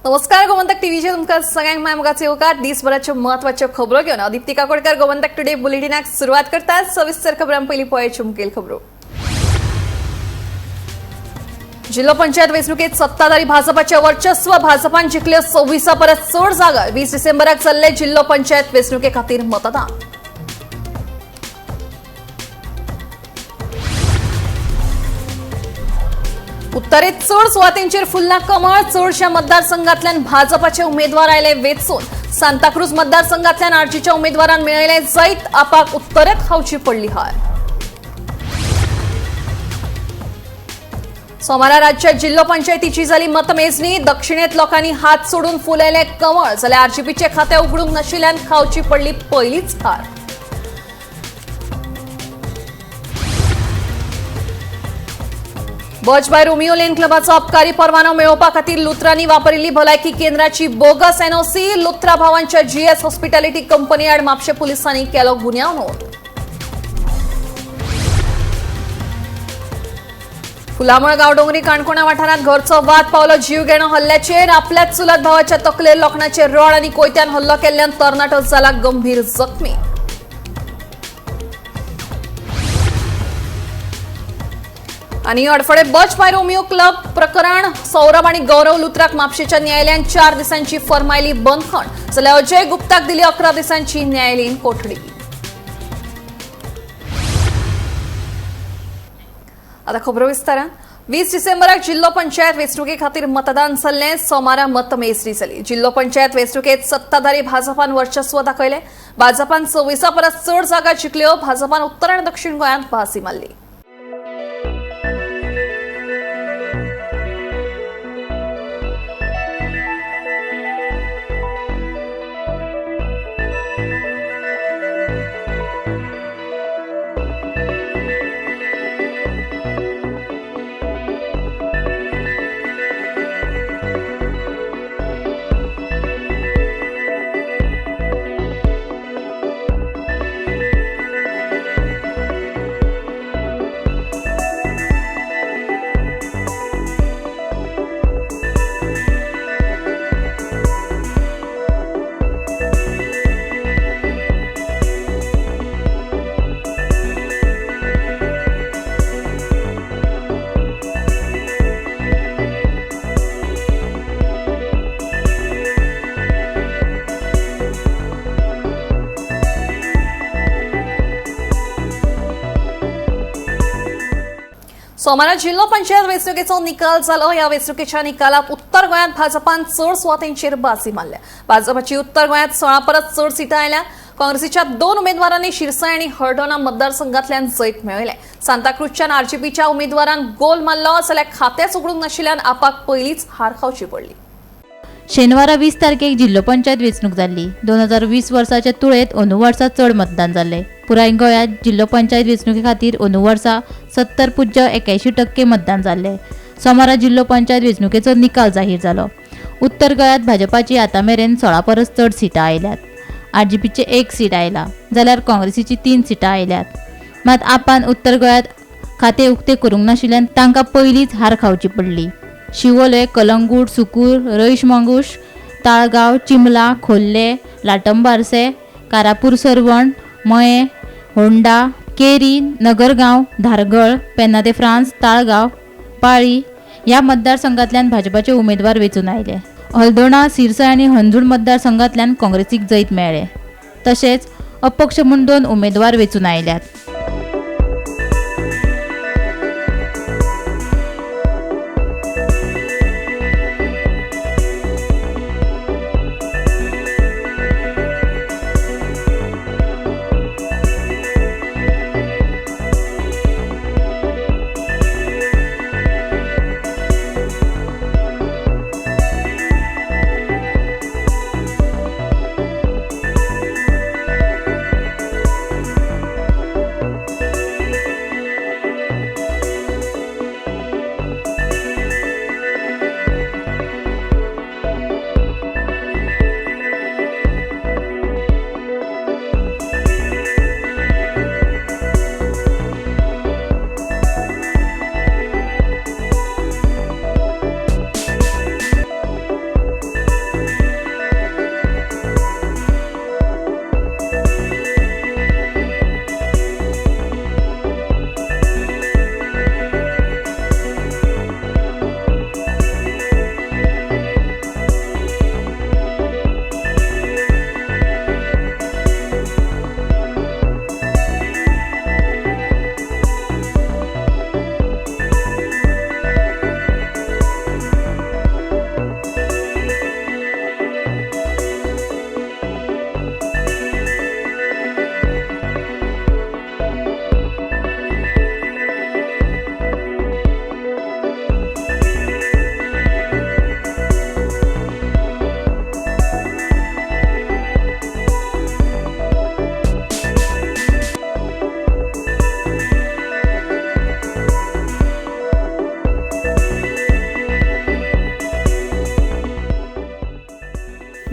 नमस्कार, गोमंतक टीव्हीचे तुमकां सगळ्यांक माय मोगाचो येवकार. दिसभराच्यो महत्वाच्यो खबरो घेवन हांव दीप्ती काकोडकर गोमंतक टुडे बुलेटिनाक सुरवात करतात. सविस्तर खबरां पयलीं पळयाच्यो मुखेल खबरो. जिल्हो पंचायत वेंचणुकेत सत्ताधारी भाजपाचे वर्चस्व. भाजपान जिखल्यो 26 परस चड जागा. 20 डिसेंबराक चल्ले जिल्हो पंचायत वेंचणुके खातीर मतदान. उत्तरेत चड सुवातींचेर फुलला कमळ. चडशा मतदारसंघातल्यान भाजपाचे उमेदवार आयले वेंचून. सांताक्रूज मतदारसंघातल्यान आरजीच्या उमेदवारान मेळयले जैत. आपाक उत्तरेत खावची पडली हार. सोमारा राज्यात जिल्हो पंचायतीची झाली मतमेजणी. दक्षिणेत लोकांनी हात सोडून फुलयले कमळ, जाल्यार आरजीपीचे खाते उघडूंक नाशिल्ल्यान खावची पडली पयलीच हार. बच बाय रोमियो लेन क्लबाचो अबकारी परवानो मेळोवपा खातीर लुत्रांनी वापरिल्ली भलायकी केंद्राची बोगस एनओसी. लुत्रा भावांच्या जीएस हॉस्पिटॅलिटी कंपनी आड म्हापशें पुलिसांनी केलो गुन्यांव नोंद. फुलामळ गांवडोंगरी काणकोणा वाठारांत घरचो वाद पावलो जीवघेणो हल्ल्याचेर. आपल्याच चुलत भावाच्या तकलेर लोखणाचे रॉड आनी कोयत्यान हल्लो केल्ल्यान तरणाटो जाला गंभीर जखमी. आनी अडफडे बच बाय रोमियो क्लब प्रकरण. सौरभ आनी गौरव लुत्राक म्हापशेच्या न्यायालयान 4 दिसांची फर्मायली बंदखण, जाल्यार अजय गुप्ताक दिली 11 दिसांची न्यायालयीन कोठडी. आता खबरो विस्तारान. 20 डिसेंबराक जिल्हो पंचायत वेंचणुके खातीर मतदान चल्लें. सोमारा मतमेजणी जाली. जिल्हो पंचायत वेंचणुकेत सत्ताधारी भाजपान वर्चस्व दाखयलें. भाजपान 26 परस चड जागा जिखल्यो. भाजपान उत्तर आनी दक्षिण गोंयांत बाजी मारली. सोमारा जिल्हो पंचायत वेंचणुकेचो निकाल जालो. ह्या वेंचणुकेच्या निकालात उत्तर गोंयांत भाजपान चड सुवातींचेर बाजी मारल्या. भाजपाची उत्तर गोंयांत 16 परस चड सिटां आयल्या. काँग्रेसीच्या 2 उमेदवारांनी शिरसाय आनी हळदोणा मतदारसंघातल्यान जैत मेळयलें. सांताक्रूजच्या आरजीपीच्या उमेदवारान गोल मारलो, जाल्यार खातेंच उगडूंक नाशिल्ल्यान आपाक पयलीच हार खावची पडली. शेनवारा 20 तारखेक जिल्हो पंचायत वेंचणूक जाल्ली. 2020 वर्साच्या तुळेंत अंदू वर्सा चड मतदान जाल्लें. पुराय गोंयांत जिल्हो पंचायत वेंचणुके खातीर अंदू वर्सा 70.81% मतदान जाल्लें. सोमारा जिल्हो पंचायत वेंचणुकेचो निकाल जाहीर जालो. उत्तर गोंयांत भाजपाची आतां मेरेन 16 परस चड सिटां आयल्यात. आरजीपीचे 1 सीट आयला, जाल्यार काँग्रेसीची 3 सिटां आयल्यात. मात आपान उत्तर गोंयांत खातें उक्तें करूंक नाशिल्ल्यान तांकां पयलींच हार खावची पडली. शिवोले, कलंगूट, सुकूर, रईश मंगूश, ताळगांव, चिमला, खोल्ले, लाटंबारसे, कारापूर सरवण, मये, होंडा, केरी, नगरगांव, धारगळ, पेन्ना दे फ्रांस, ताळगांव, पाळी ह्या मतदारसंघांतल्यान भाजपाचे उमेदवार वेंचून आयले. हल्दोणा, सिरसाय आनी हंजूण मतदारसंघांतल्यान काँग्रेसीक जैत मेळ्ळें. तशेंच अपक्ष म्हूण 2 उमेदवार वेंचून आयल्यात.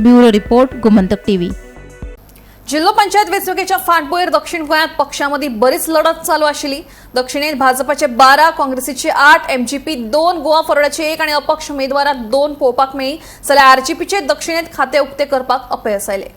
Bureau report, Gomantak TV. जिल्हो पंचायत वेंचणुकेच्या फाटभुंयेर दक्षिण गोंयांत पक्षांमदीं बरीच लढत चालू आशिल्ली. दक्षिणेत भाजपाचे 12, काँग्रेसीचे 8, एमजीपी 2, गोवा फॉरवर्डाचे 1 आनी अपक्ष उमेदवाराक 2 पळोवपाक मेळ्ळी. जाल्यार आरजीपीचे दक्षिणेत खाते उक्ते करपाक अपयस आयलें.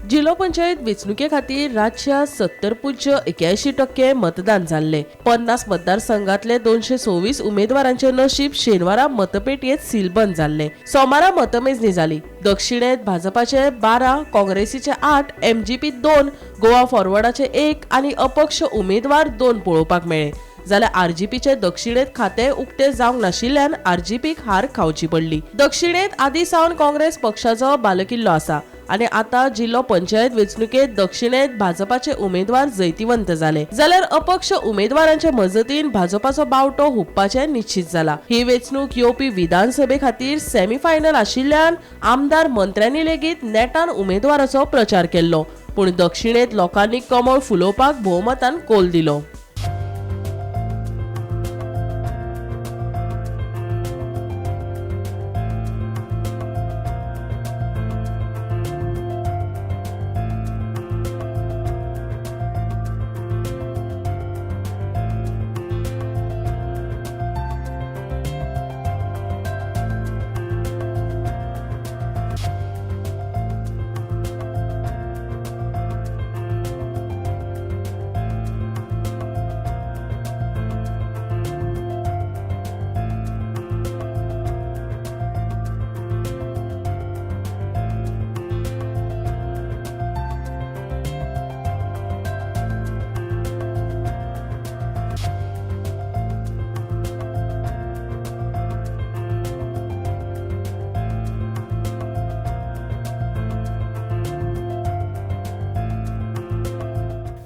जिल्हो पंचायत वेंचणुके खातीर राज्यात 70.81% मतदान जाल्ले. 50 मतदारसंघातले 226 उमेदवारांचे नशीब शेनवारा मतपेटयेत सीलबंद जाल्ले. सोमारा मतमेजणी जाली. दक्षिणेत भाजपाचे 12, काँग्रेसीचे 8, एमजीपी 2, गोवा फॉरवर्डाचे 1 आनी अपक्ष उमेदवार 2 पळोवपाक मेळ्ळे. जाल्यार आरजीपीचे दक्षिणेत खाते उक्ते जावंक नाशिल्ल्यान आरजीपीक हार खावची पडली. दक्षिणेत आदी सावन काँग्रेस पक्षाचो बालकिल्लो आसा आनी आता जिल्हो पंचायत वेंचणुकेत दक्षिणेत भाजपाचे उमेदवार जैतिवंत जाले. जाल्यार अपक्ष उमेदवारांचे मजतीन भाजपाचो बावटो हुपपाचें निश्चित जाला. ही वेंचणूक येवपी विधानसभे खातीर सेमीफायनल आशिल्ल्यान आमदार मंत्र्यांनी लेगीत नेटान उमेदवाराचो प्रचार केल्लो. पूण दक्षिणेत लोकांनी कमळ फुलोवपाक भोवमतान कोल दिलो.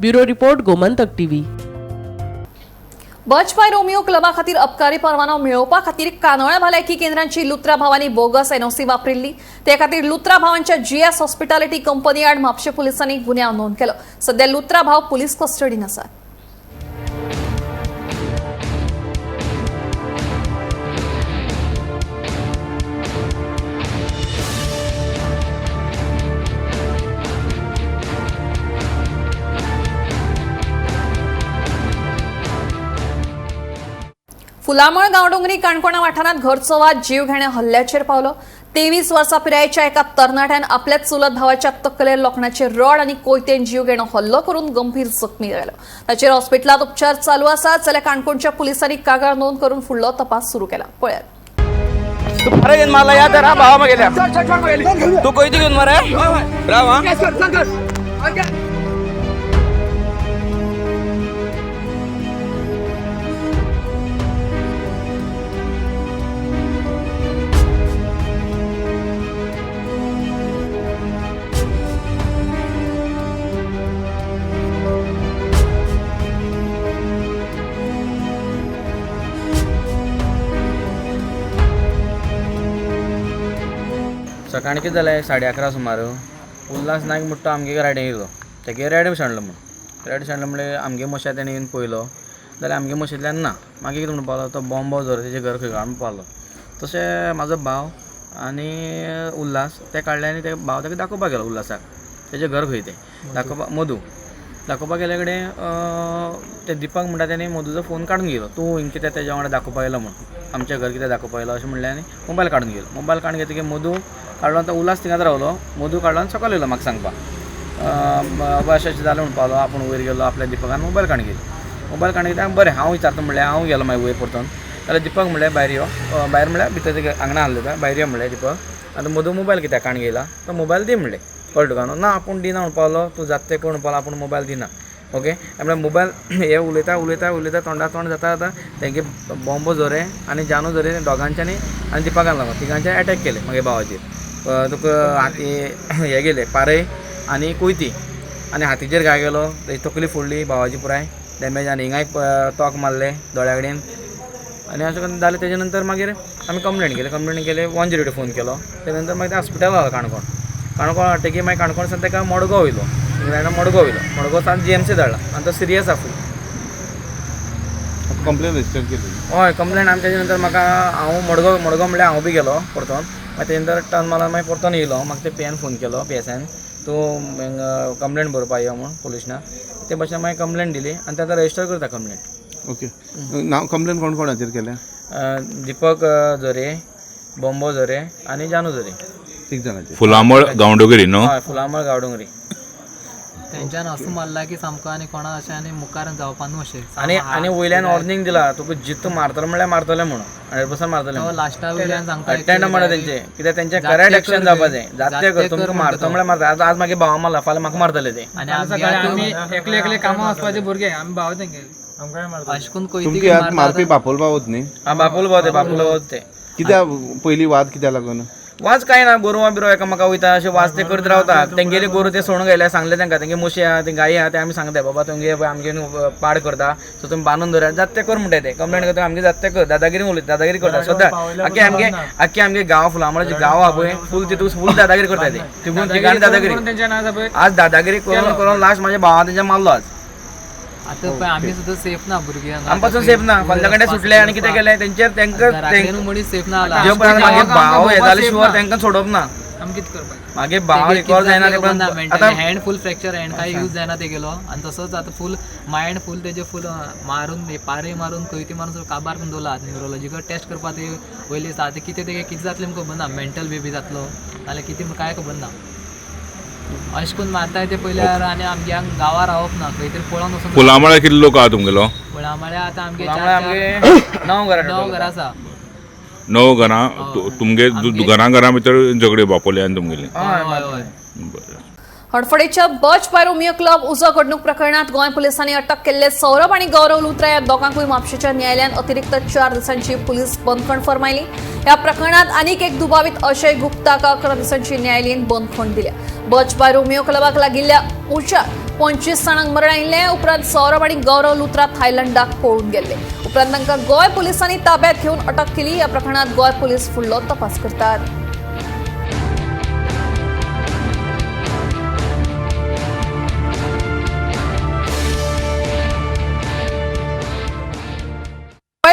Bureau report, Gomantak TV. Birch by Romeo क्लबा खातीर अबकारी परवानो मेळोवपा खातीर कानोळ्या भलायकी केंद्रांची लुत्रा भावांनी बोगस एनओसी वापरिल्ली. ते खातीर लुत्रा भावांच्या जीएस हॉस्पिटॅलिटी कंपनी आड म्हापशें पुलिसांनी गुन्यांव नोंद केलो. सध्या लुत्रा भाव पुलीस कस्टडीन आसात. फुलामळ गांवडोंगरी काणकोणा वाठारांत घरचो वाद जीव घेण्या हल्ल्याचेर पावलो. 23 वर्सां पिरायेच्या एका तरणाट्यान आपल्याच चुलत भावाच्या तकलेर लोखणाचे रड आनी कोयतेन जीव घेणो हल्लो करून गंभीर जखमी जालो. ताचेर हॉस्पिटलांत उपचार चालू आसात. जाल्यार काणकोणच्या पुलिसांनी कागाळ नोंद करून फुडलो तपास सुरू केला. पळयात. मला या तर भावा गेल्या तू कोयती घेऊन मरे राव. सकाळी कितें जालें 11:30 सुमार उल्हास नायक म्हणटा तो आमगे रायडींग येयलो. तेगे रेडे सांडलो म्हूण रेडे सांडलो म्हणल्यार आमगे मोशा तेणें येवन पळयलो जाल्यार आमगे मोशेंतल्यान ना. मागीर कितें म्हणून पावलो तो बॉम्बो जर तेजें घर खंय म्हणून पावलो. तशें म्हाजो भाव आनी उल्हास ते काडले आनी ते भाव ताका दाखोवपाक गेलो उल्हासाक तेजें घर खंय तें दाखोवपाक मधू दाखोवपाक गेल्या कडेन ते दिपक म्हणटा तेणी मधूचो फोन काडून घेयलो. तूं हिंग कित्याक तेज्या वांगडा दाखोवपाक येयलो म्हूण आमचें घर कित्याक दाखोवपाक येयलो अशें म्हणलें आनी मोबायल काडून घेयलो. मोबायल काडून घेतकीर मधू काडलो तो उल्हास थिंगाच रावलो. मधू काडलो आनी सकयल येयलो म्हाका सांगपाक बाबा अशें अशें जालें म्हणून पावलो. आपूण वयर गेलो आपल्या दिपकान मोबायल काडून घेयलो. मोबायल काडून घेता बरें हांव विचारता म्हणलें हांव गेलो मागीर वयर परतून. जाल्यार दिपक म्हणलें भायर यो. भायर म्हणल्यार भितर ते आंगणा आहलें पळय भायर यो म्हणलें दिपक आतां मधू मोबायल कित्याक काडून घेयला तो मोबायल दी म्हणलें. कळ्ळें तुका न्हू ना आपूण दिना म्हणून पावलो तूं जाता तें कर म्हणून पावलो आपूण मोबायल दिना. ओके म्हळ्यार मोबायल हे उलयता उलयता उलयता तोंडा तोंड जाता जाता तेंगे बॉम्बो झोरे आनी जानू झोरे दोगांच्यांनी आनी दिपकान लागून तिगांच्यानी एटॅक केले मागे भावाचेर. तुका हाती हे गेले पारय आनी कोयती आनी हातीचेर घाय गेलो. तेजी तकली फोडली भावाची पुराय डॅमेज आनी हिंगा एक तोक मारले दोळ्या कडेन आनी अशें करून जालें. तेजे नंतर मागीर आमी कंप्लेन केली. कंप्लेन केली 108 फोन केलो. तेजे नंतर मागीर ते हॉस्पिटलान व्हेलो काणकोण. काणकोण हाडटकीर मागीर काणकोण सावन ताका मडगांव व्हेलो. मडगांव व्हेलो. मडगांव सावन GMC धाडला आनी तो सिरियस आसा फूल. कंप्लेन रजिस्टर केली? हय कंप्लेन. आनी तेजे नंतर म्हाका हांव मडगांव मडगांव म्हणल्यार हांव बी गेलो परतून. मागीर तेजे नंतर टर्न मारलो, मागीर परतून येयलो. म्हाका ते पी फोन केलो, पी एस आयन, तूं कंप्लेन बरोवपा यो म्हूण पोलीस स्टेशनार. ते भशेन मागीर कंप्लेन दिली आनी ते आतां रजिस्टर करता कंप्लेन. ओके, नांव कंप्लेन कोण कोणाचेर केल्या? दीपक झरे, बॉम्बो झरे आनी जानू झरे. तीग जाणांचेर. फुलामळ गांवडोंगरी न्हू? हय, फुलामळ गांवडोंगरी. तेंच्यान असो मारला की सामको आनी कोणा अशें आनी मुखार जावपा न्हू अशें. आनी आनी वयल्यान वॉर्निंग दिला, तुका जित्त मारतलो म्हणल्यार मारतले म्हणून, 100% मारतले. तो लास्टा वयल्यान सांगता. अटेंड म्हणा तेंचे कित्याक तेंचे करेक्ट एक्शन जावपाचें. जाते कर, तुमकां मारतो म्हणल्यार मारता. आतां आज मागीर भावा मारला, फाल्यां म्हाका मारतले ते. आनी आमी एकले एकले कामां वचपाचे भुरगे, आमी भाव तेंगेले. अशें करून कोयती तुमची याद मारपी बापोल भावत न्ही? आं, बापोल भाव ते, बापोल भाव ते. कित्याक पयली वाद कित्याक लागून? वाज कांय ना, गोरवां बिरवां एकामेका वयता अशें वाज ते करत रावता. तेंगेली गोरवां ते सोडून गेले, सांगले तांकां, तेंगे म्हशी आहा, ते गायी आहा, ते आमी सांगता, बाबा तुमगे आमगे न्हू पाड करता, सो तुमी बांदून दवरात. जात ते कर म्हणटा ते, कंप्लेन करता आमगे, जात ते कर. दादागिरी उलयता, दादागिरी करता सदां. आख्खे आमगे, आख्खे आमगे गांव, फुलामळाचे गांव आहा पळय फूल, तितून फूल दादागिरी करता ते. तिगून तिगांनी दादागिरी. आज दादागिरी करून करून लास्ट म्हाज्या भावान तेंच्या मारलो आज. आतां पळय आमी सुद्दां सेफ ना भुरगे. आमी पासून सेफ ना. फाल्यां कडेन सुटले आनी कितें केलें तेंचेर, तेंकां घराकडेन मनीस सेफ ना. जे पर्यंत मागे भाव हे जाले शुअर तेंकां सोडप ना. आमी कितें करपाचें? मागे भाव रिकवर जायना ते पर्यंत आतां हँड फूल फ्रॅक्चर, हँड काय यूज जायना तेगेलो. आनी तसोच आतां फूल मायंड फूल तेजे फूल मारून, पारे मारून, कोयती मारून सगळं काबार करून दवरला. न्युरोलॉजिकल टेस्ट करपा ते वयले दिसा. आतां कितें तेगे कितें जातलें आमकां खबर ना. मेंटल बेबी जातलो नाल्यार कितें कांय खबर ना. अशें करून मारताय ते पयल्यार. आनी आमगे गांवां रावप ना, खंय तरी पळोवन वचून. फुलामळा कितले लोक आहा तुमगेलो? फुलामळ्या आतां आमगे फुलामळा चार आमगे 9 घरां. 9 घरां आसा. 9 घरां. तुमगे घरां घरां भितर झगडी बापोले आनी तुमगेली? हय हय. बरें. हडफडेच्या बच बाय रोमियो क्लब उजो घडणूक प्रकरणात गोंय पोलिसांनी अटक केल्ले सौरभ आनी गौरव लुत्रा ह्या दोगांकूय म्हापशेंच्या न्यायालयान अतिरिक्त 4 दिसांची पुलीस बंदखण फर्मायली. ह्या प्रकरणात आनीक एक दुबावीत अजय गुप्ताक 11 दिसांची न्यायालयीन बंदखण दिल्या. बच बाय रोमियो क्लबाक लागिल्ल्या उज्यात 25 जाणांक मरण आयिल्लें. उपरांत सौरभ आनी गौरव लुत्रा थायलंडाक पळून गेल्ले. उपरांत तांकां गोंय पोलिसांनी ताब्यात घेवन अटक केली. ह्या प्रकरणात गोंय पोलीस फुडलो तपास करतात.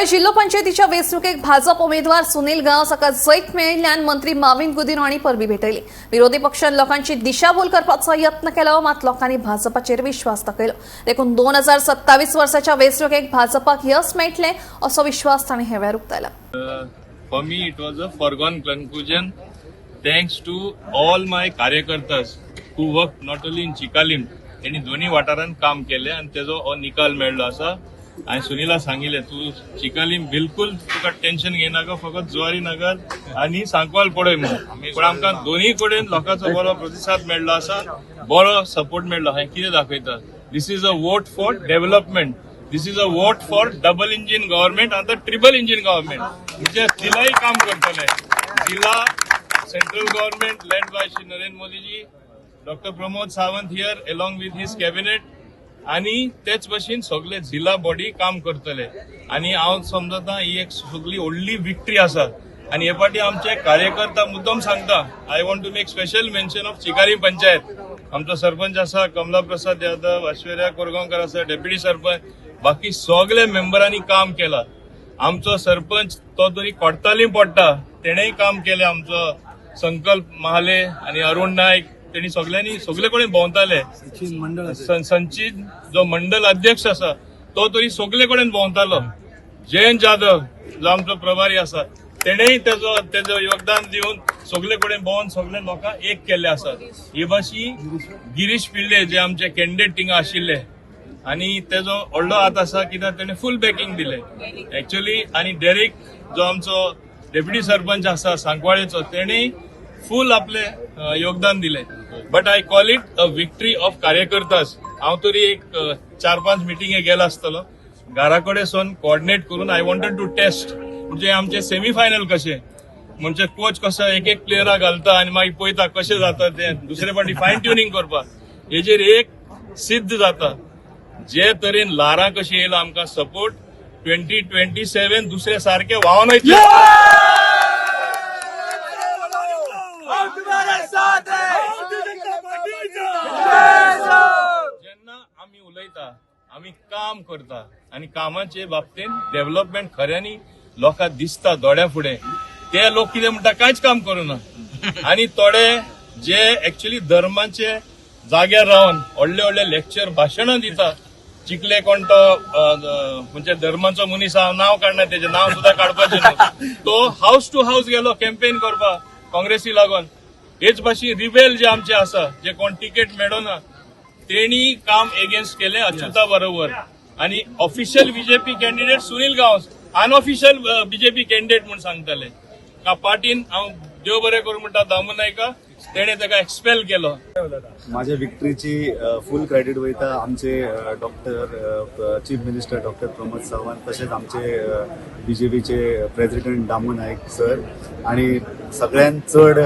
जिल्हो पंचायतीच्या वेंचणुकेक भाजप उमेदवार सुनील गांवस हाका जैत मेळिल्ल्यान मंत्री माविन गुदिन्हो हांणी परबी भेटयली. विरोधी पक्षान लोकांची दिशाभूल करपाचो यत्न केलो, मात लोकांनी भाजपाचेर विश्वास दाखयलो. देखून 2027 वर्साच्या वेंचणुकेक भाजपाक यश मेळटलें असो विश्वास तांणी हे वेळार उक्तायला. For me it was a foregone conclusion, thanks to all my कार्यकर्तास who work not only in Chicalim, तेणी दोन्ही वाठारांत काम केलें आनी तेजो हो निकाल मेळ्ळो आसा. हांवें सुनीला सांगिल्लें, तूं चिकालीम बिलकुल तुका टेन्शन घेयनाका, फकत जुवारी नगर आनी सांकवाल पळय म्हणून. पूण आमकां दोन्ही कडेन लोकांचो बरो प्रतिसाद मेळ्ळो आसा, बरो सपोर्ट मेळ्ळो. हें कितें दाखयता? This is a vote for development, this is a vote for double engine government. आतां ट्रिपल इंजीन गव्हर्मेंट म्हणजे जिलाय काम करतले. जिल्हा central government led by Shri Narendra Modiji, doctor Pramod Sawant here along with his cabinet, आनी तेच भशेन सगळे जिल्हा बॉडी काम करतले. आनी हांव समजता ही एक सगळी व्हडली विक्ट्री आसा. आनी हे फावटी आमचे कार्यकर्ता मुद्दम सांगता, I want to make special mention of Chicalim panchayat. आमचो सरपंच आसा कमला प्रसाद यादव, ऐश्वर्या कोरगांवकर आसा डेप्युटी सरपंच, बाकी सगळे मेंबरांनी काम केला. आमचो सरपंच तो तरी कोडताली पडटा, तेणेय काम केलें. आमचो संकल्प महाले आनी अरुण नायक, तेणी सगळ्यांनी सगळे कडेन भोंवताले. संचीत जो मंडल अध्यक्ष आसा तो तरी सगळे कडेन भोंवतालो. जयंत जाधव जो आमचो प्रभारी आसा तेणेय तेजो तेजो योगदान दिवन सगळे कडेन भोंवन सगळे लोकांक एक केल्ले आसात. हे भाशी गिरीश पिल्ले जे आमचे कॅन्डिडेट थिंगा आशिल्ले आनी तेजो व्हडलो हात आसा, कित्याक तेणे फूल बॅकिंग दिलें एक्चुअली. आनी डेरिक जो आमचो डेप्युटी सरपंच आसा सांकवाळेचो, तेणे फूल आपले योगदान दिलें. But I call it a victory of कार्यकर्तास. हांव तरी एक 4-5 मिटिंगे गेला आसतलो, घरा कडेन सून कोऑर्डिनेट करून I wanted to taste म्हणजे आमचे सेमी फायनल कशें, म्हणजे कोच कसो एक एक प्लेयराक घालता आनी मागीर पळयता कशें जाता तें, दुसरे फावटी फायन ट्युनिंग करपाक हेजेर एक सिद्ध जाता. जे तरेन ल्हारां कशी येयला आमकां सपोर्ट 2027 दुसरे सारके व्हांवन वयतले. जेन्ना आमी उलयता, आमी काम करता आनी कामाचे बाबतींत डेव्हलपमेंट खऱ्यांनी लोकांक दिसता दोळ्या फुडें. ते लोक कितें म्हणटा कांयच काम करूना आनी थोडे जे एक्चुअली धर्माचे जाग्यार रावन व्हडले व्हडले लेक्चर भाशणां दिता. चिखले कोण तो म्हणजे धर्माचो मनीस हांव नांव काडना, तेजें नांव सुद्दां काडपाचें न्हू. तो हावस टू हावस गेलो कॅम्पेन करपाक काँग्रेसी लागून. हेच भाशेन रिबेल जे आमचे आसा, जे कोण तिकेट मेळना तेणी काम एगेन्स्ट केलें अच्युता बरोबर. आनी official BJP candidate Sunil Gawas unofficial BJP candidate म्हूण सांगताले. का पार्टीन हांव देव बरें करूं म्हणटा दामू नायका, तेणे ताका एक्सपेल केलो. माझ्या विक्ट्रीची फूल क्रेडिट वयता आमचे doctor chief minister doctor Pramod Sawant, तशेंच आमचे बीजेपीचे प्रेसिडेंट दामू नायक सर, आणि सगळ्यांत चड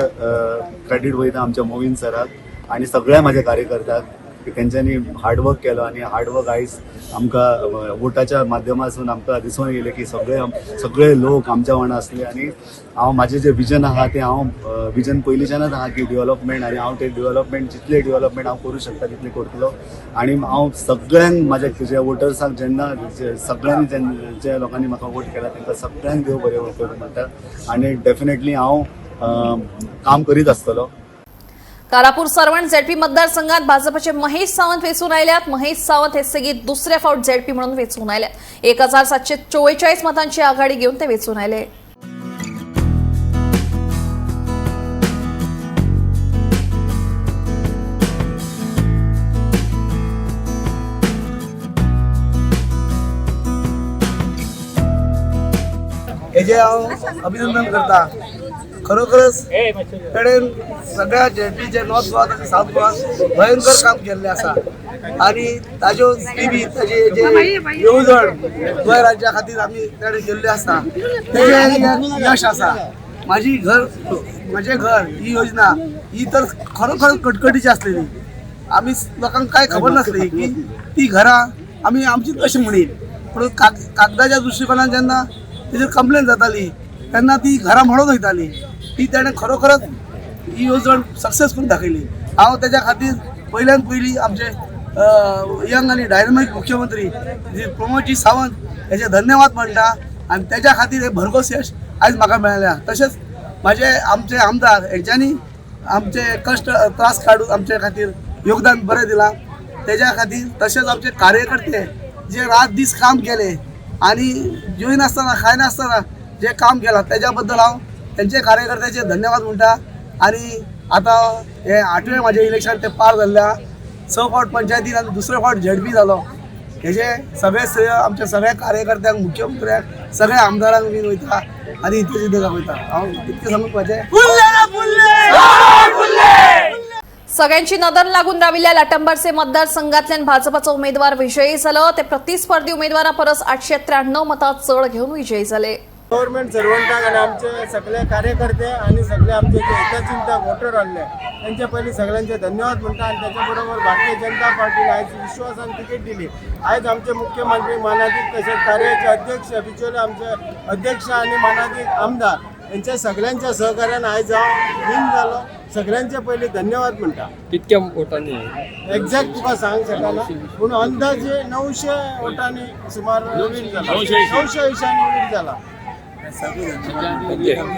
क्रेडिट वयता आमच्या मोविन सराक आणि सगळ्या माझ्या कार्यकर्त्याक की तेंच्यांनी हार्डवर्क केलो. आनी हार्डवर्क आयज आमकां वोटाच्या माध्यमासून आमकां दिसून येयलें की सगळे सगळे लोक आमच्या वांगडा आसले. आनी हांव म्हाजें जें विजन आहा तें हांव विजन पयलींच्यानच आहा की डेव्हलपमेंट, आनी हांव तें डेव्हलपमेंट जितलें डेव्हलपमेंट हांव करूं शकता तितलें करतलो. आनी हांव सगळ्यांक म्हाज्या जे वोटर्सांक जेन्ना सगळ्यांनी जे लोकांनी म्हाका वोट केला तांकां सगळ्यांक देव बरें करूं म्हणटा. आनी डेफिनेटली हांव काम करीत आसतलो. कारापूर सर्वण झेडपी मतदारसंघात भाजपचे महेश सावंत वेंचून आयल्यात. महेश सावंत हे सेगीत दुसऱ्या फावट झेडपी म्हणून वेंचून आयल्यात. 1744 मतांची आघाडी घेऊन ते वेंचून आयले. हेजे हांव अभिनंदन करता. खरोखरच कडेन सगळ्या झेडपीचे नॉर्थ गोवा तशें सावथ गोवा भयंकर काम केल्लें आसा आनी ताज्यो टिवी ताजे जे येवजण गोंय राज्या खातीर आमी ताणें केल्ल्यो आसा तेजें यश आसा. माझी घर म्हजें घर ही योजना ही तर खरोखर कटकटीची आसलेली. आमी लोकांक कांय खबर नासली की ती घरां आमी आमची अशें म्हणीत, पूण कागदाच्या दृश्टिकोनान जेन्ना तेजेर कंप्लेन जाताली तेन्ना ती घरां म्हणून वयताली. ती ताणें खरोखरच ही येवजण सक्सेस करून दाखयली. हांव तेज्या खातीर पयल्यान पयली आमचे यंग आनी डायनामीक मुख्यमंत्री प्रमोदजी सावंत हेजे धन्यवाद म्हणटा आनी तेज्या खातीर हें भरघोस यश आयज म्हाका मेळ्ळें. तशेंच म्हाजे आमचे आमदार हेंच्यांनी आमचे कश्ट त्रास काडून आमचे खातीर योगदान बरें दिलां तेज्या खातीर. तशेंच आमचे कार्यकर्ते जे रात दीस काम केले आनी जेवनासतना खायनासतना जे काम केलां तेज्या बद्दल हांव तेंचे कार्यकर्त्याचे धन्यवाद म्हणटा. आनी आतां हे आठवें म्हाजें इलेक्शन तें पार जाल्लें आहा. 6 फावट पंचायतीन आनी दुसरे फावट झेडपी जालो. हेजे सगळे श्रेय आमच्या सगळ्या कार्यकर्त्यांक, मुख्यमंत्र्यांक, सगळ्या आमदारांक बीन वयता आनी हितचिंतकांक वयता. हांव इतकें सांगून म्हाजें सगळ्यांची नदर लागून राविल्ल्या लाटंबारसे मतदारसंघातल्यान भाजपाचो उमेदवार विजयी जालो. ते प्रतिस्पर्धी उमेदवारा परस 893 मतां चड घेवन विजयी जाले. गव्हर्मेंट सर्वंटाक आनी आमचे सगळे कार्यकर्ते आनी सगळे आमचे जे हितचिंतक वोटर आहले तेंचे पयलीं सगळ्यांचे धन्यवाद म्हणटा. आनी त्याच्या बरोबर भारतीय जनता पार्टीन आयज विश्वासान तिकीट दिली. आयज आमचे मुख्यमंत्री मानादीक तशेंच कार्याचे अध्यक्ष बिचोले आमचे अध्यक्ष आनी मानादीक आमदार यांच्या सगळ्यांच्या सहकार्यान आयज हांव विन जालो. सगळ्यांचे पयलीं धन्यवाद म्हणटा. कितक्या वोटांनी एक्झॅक्ट तुका सांग शकना पूण अंदाजे 900 वोटांनी सुमार विन जाला, 980 विन जाला.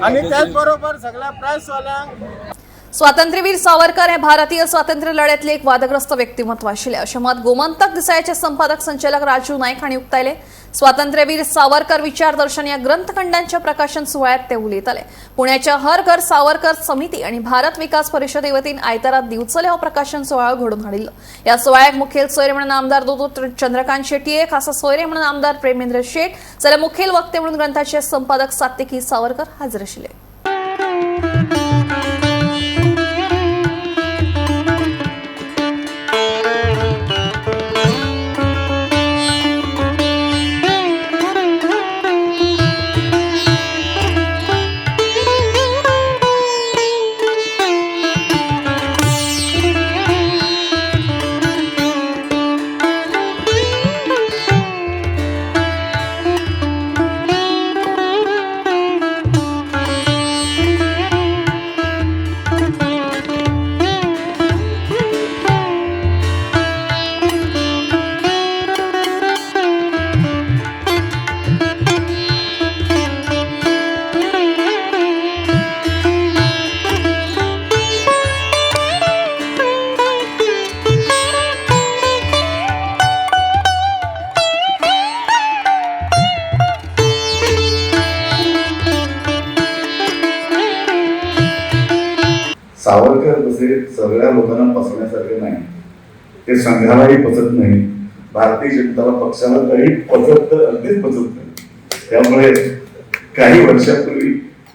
आणि त्याचबरोबर सगळ्या प्रेसवाल्यांक स्वातंत्र्यवीर सावरकर हे भारतीय स्वातंत्र्य लढ्यातले एक वादग्रस्त व्यक्तिमत्व आशिल्ले अशें मत गोमंतक दिसाळ्याचे संपादक संचालक राजू नायक हांणी उक्तायले. स्वातंत्र्यवीर सावरकर विचार दर्शन या ग्रंथखंडांच्या प्रकाशन सुवाळ्यात ते उलयताले. पुण्याच्या हर घर सावरकर समिती आणि भारत विकास परिषदे वतीन आयतारा दिवचले हो प्रकाशन सुवाळो घडोवन हाडिल्लो. ह्या सुवाळ्याक मुखेल सोयरे म्हणून आमदार दोतोर चंद्रकांत शेटये, खासा सोयरे म्हणून आमदार प्रेमेंद्र शेट, जाल्यार मुखेल वक्ते म्हणून ग्रंथाचे संपादक सात्यकी सावरकर हाजीर आशिल्ले. सगळ्या लोकांना पचण्यासारखं नाही. ते संघालाही पचत नाही, भारतीय जनता पक्षाला तरी पचत तर अगदीच पचत नाही. त्यामुळे काही वर्षापूर्वी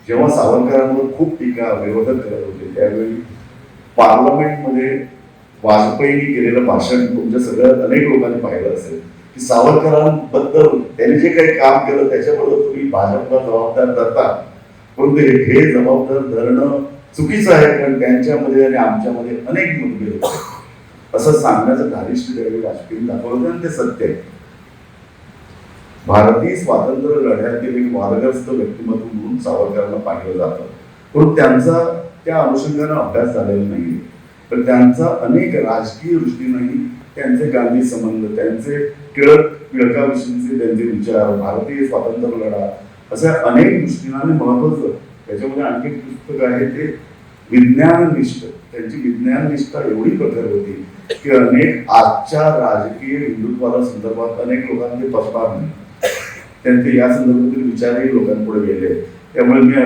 जेव्हा सावरकरांवर खूप टीका विरोधक करत होते त्यावेळी पार्लमेंटमध्ये वाजपेयींनी केलेलं भाषण तुमच्या सगळ्या अनेक लोकांनी पाहिलं असेल की सावरकरांबद्दल त्यांनी जे काही काम केलं त्याच्याबद्दल तुम्ही भाजपला जबाबदार धरता, परंतु हे जबाबदार धरणं चुकीचं आहे, कारण त्यांच्यामध्ये आणि आमच्यामध्ये अनेक मतभेद होते असं सांगण्याचं धारिष्ट्य त्यावेळी वाजपेयींनी दाखवलं होतं आणि ते सत्य आहे. भारतीय स्वातंत्र्य लढ्यातील एक वादग्रस्त व्यक्तिमत्व म्हणून सावरकरांना पाहिलं जातं, पण त्यांचा त्या अनुषंगानं अभ्यास झालेला नाही. पण त्यांचा अनेक राजकीय दृष्टीनंही त्यांचे गांधी संबंध, त्यांचे टिळकाविषयीचे त्यांचे विचार, भारतीय स्वातंत्र्य लढा अशा अनेक दृष्टीने महत्वाचं. त्याच्यामध्ये आणखी एक पुस्तक आहे ते विज्ञाननिष्ठ. त्यांची विज्ञाननिष्ठा एवढी प्रखर होती की अनेक आजच्या राजकीय हिंदुत्वाला संदर्भात अनेक लोकांना ते पचणार नाही, त्यांचे या संदर्भातील विचारही लोकांपुढे गेले. त्यामुळे मी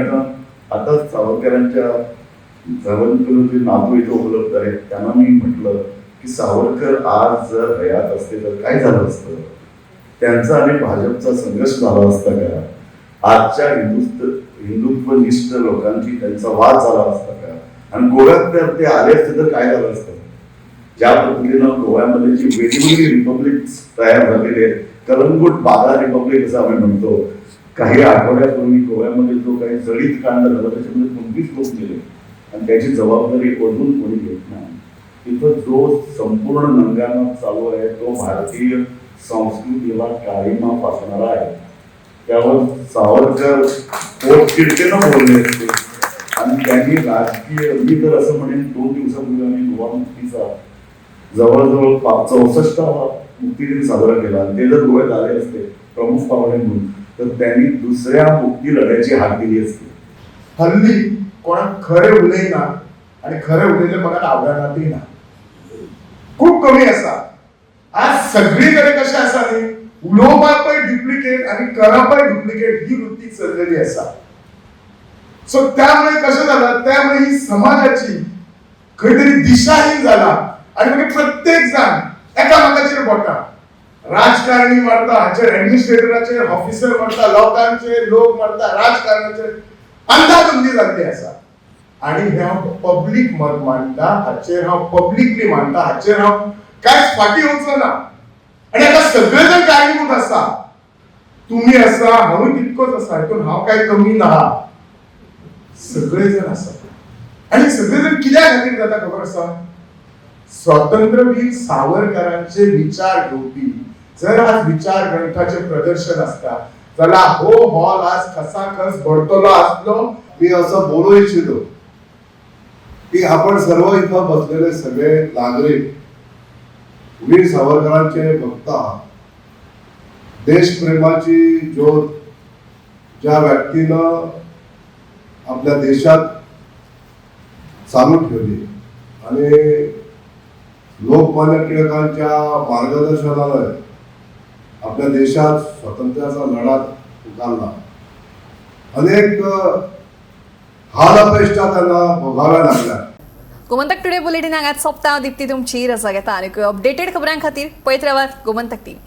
आता सावरकरांच्या जे नातू इथं उपलब्ध आहेत त्यांना मी म्हटलं की सावरकर आज जर हयात असते तर काय झालं असतं, त्यांचा आणि भाजपचा संघर्ष झाला असता का, आजच्या हिंदुत्वनिष्ठ लोकांची त्यांचा वाद झाला असता का, आणि गोव्यात तर ते आले असते तर काय झालं असतं. ज्या पद्धतीनं गोव्यामध्ये जी वेगवेगळी रिपब्लिक तयार झालेली आहे, कलंगूट बागा रिपब्लिक असं आम्ही म्हणतो, काही आठवड्यापूर्वी गोव्यामध्ये जो काही जळीत कांड झाला त्याच्यामध्ये 25 लोक गेले आणि त्याची जबाबदारी अजून कोणी घेत नाही. तिथं जो संपूर्ण नंगानाच चालू आहे तो भारतीय संस्कृतीला काळीमा फासणारा आहे. त्यावर सावरकर पोटतिडकीनं बोलले असते आणि त्यांनी राजकीय, मी तर असं म्हणेन 2 दिवसापूर्वी आम्ही गोवा मुक्तीचा जवळजवळ 64वा मुक्तिदिन साजरा केला आणि ते जर गोव्यात आले असते प्रमुख पाहुणे म्हणून तर त्यांनी दुसऱ्या मुक्ती लढ्याची हाक दिली असती. हल्ली कोणाक खरें उलयना आनी खरें उलयलें कोणाक आवडनातूय ना, खूब कमी आसा. आज सगळी कडेन कशें आसा न्ही, उलोवपाकय डुप्लिकेट आनी करपय डुप्लिकेट ही वृत्ती चल्लेली आसा. सो त्यामुळे कशें जाला, त्यामुळे ही समाजाची खंय तरी दिशाहीन जाला आनी मागीर प्रत्येक जाण एकामेकाचेर बोटां, राजकारणी मारता हाचेर, एडमिनिस्ट्रेटराचेर, ऑफिसर मारता, लोकांचेर, लोक मारता, राजकारणाचेर, अंदाधुंदी जाल्ली आसा. आनी हें हांव पब्लीक मत मांडटा, हाचेर हांव पब्लिकली मांडटा, हाचेर हांव कांयच फाटीं वचना. आनी आतां सगळे जण कारणीभूत आसा, तुमी आसा, हांवूय तितकोच आसा, हितून हांव कांय कमी ना, सगळे जण आसा. आनी सगळे जण कित्या खातीर जाता खबर आसा, स्वातंत्र्यवीर सावरकरांचे विचार घेवपी जर आज विचार ग्रंथाचे प्रदर्शन आसता जाल्यार हो हॉल आज खसाखस भरतलो आसलो. मी असं बोलू इच्छितो की आपण सर्व इथं बसलेले सगळे नागरिक वीर सावरकरांचे भक्त आहात. देशप्रेमाची ज्योत ज्या व्यक्तीनं आपल्या देशात चालू ठेवली आणि लोकमान्य टिळकांच्या मार्गदर्शनानं आपल्या देशात स्वातंत्र्याचा लढा पुकारला, अनेक हालअपेष्टा त्यांना भोगाव्या लागल्या. गोमंतक टुडे बुलेटिन हांगाच सोंपता. दीप्ती तुमची रजा घेता आनी अपडेटेड खबरां खातीर पळयत रावात गोमंतक टीव्ही.